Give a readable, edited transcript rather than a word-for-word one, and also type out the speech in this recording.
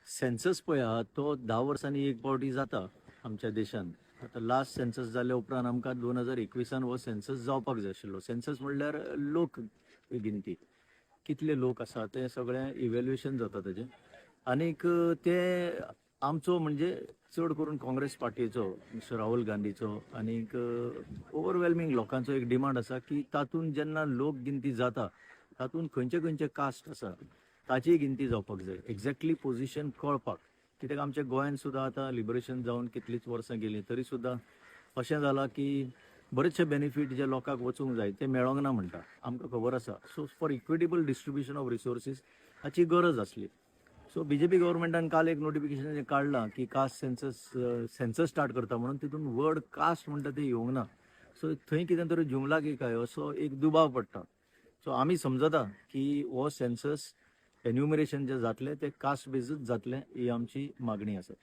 Census पळय आहा तो 10 वर्सांनी एक पावटी जाता आमच्या देशान. आतां लास्ट सेन्सस जाल्या उपरांत आमकां 2021 हो सेन्सस जावपाक जाय आशिल्लो. सेन्सस म्हणल्यार लोक गिनती, कितले लोक आसा ते सगळें इव्हेल्युएशन जाता तेजें. आनीक ते आमचो म्हणजे चड करून काँग्रेस पार्टीचो, मिस्टर राहुल गांधीचो आनीक ओवरवेल्मिंग लोकांचो एक डिमांड आसा की तातूंत जेन्ना लोक गिनती जाता, तातूंत खंयचे खंयचे कास्ट आसा ताची गिनती जावपाक जाय, एक्झॅक्टली पोझिशन कळपाक. कित्याक आमच्या गोंयान सुद्दां आतां लिबरेशन जावन कितलींच वर्सां गेलीं तरी सुद्दां अशें जालां की बरेचशे बेनिफीट जे लोकांक वचूंक जाय ते मेळोंक ना म्हणटा, आमकां खबर आसा. So for equitable distribution of resources हाची गरज आसली. सो बीजेपी गव्हर्मेंटान काल एक नोटिफिकेशन काडलां की कास्ट सेन्सस, सेन्सस स्टार्ट करता म्हणून. तितून वर्ड कास्ट म्हणटा ते येवंक ना. सो थंय कितें तरी जुमला की काय असो एक दुबाव पडटा. सो आमी समजता की हो सेन्सस एन्युमरेशन जे जातलें ते कास्ट बेजच जातलें, ही आमची मागणी आसा.